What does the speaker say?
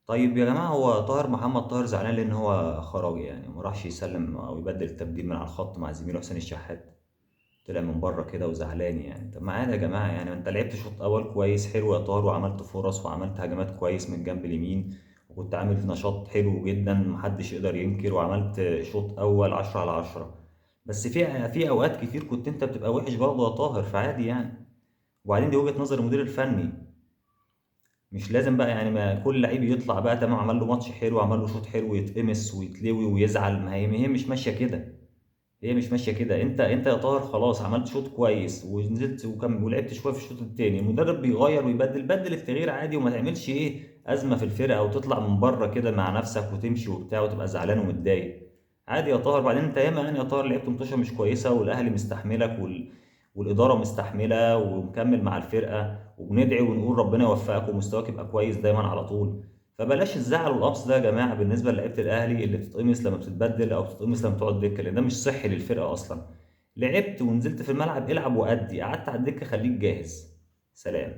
طيب يا جماعة، هو طاهر محمد طاهر زعلان لان هو خرج يعني، ما راحش يسلم او يبدل التبديل من على الخط مع زميله حسين الشحات، طلع من بره كده وزعلان يعني. طب ما عادي يا جماعة يعني، ما انت لعبت شوط اول كويس حلو يا طاهر، وعملت فرص وعملت هجمات كويس من الجنب اليمين، وكنت عامل نشاط حلو جدا محدش يقدر ينكر، وعملت شوط اول 10 على 10. بس في اوقات كتير كنت انت بتبقى وحش برضه يا طاهر، فعادي يعني. وبعدين دي وجهة نظر المدير الفني، مش لازم بقى يعني ما كل لعيب يطلع بقى تمام عمل له ماتش حلو عمل له شوط حلو يتقمص ويتلوي ويزعل. ما هي مش ماشية كده، هي مش ماشية كده. انت يا طاهر خلاص عملت شوط كويس ونزلت ولعبت شوية في الشوط الثاني، المدرب بيغير ويبدل، بدل التغيير عادي، وما تعملش ايه ازمة في الفرقة وتطلع من بره كده مع نفسك وتمشي وبتاع وتبقى زعلان ومتضايق. عادي يا طاهر. بعدين انت ياما يعني يا طاهر لعبت ماتشات مش كويسة والاهلي مستحملك والادارة مستحمله ومكمل مع الفرقة، وبندعي ونقول ربنا يوفقك ومستواك يبقى كويس دايما على طول. فبلاش الزعل والقمص ده يا جماعة بالنسبة لعيبة الاهلي اللي بتتقمص لما بتتبدل او بتتقمص لما بتقعد دكه، لان ده مش صحي للفرقة اصلا. لعبت ونزلت في الملعب العب وادي، قعدت على الدكة خليك جاهز. سلام.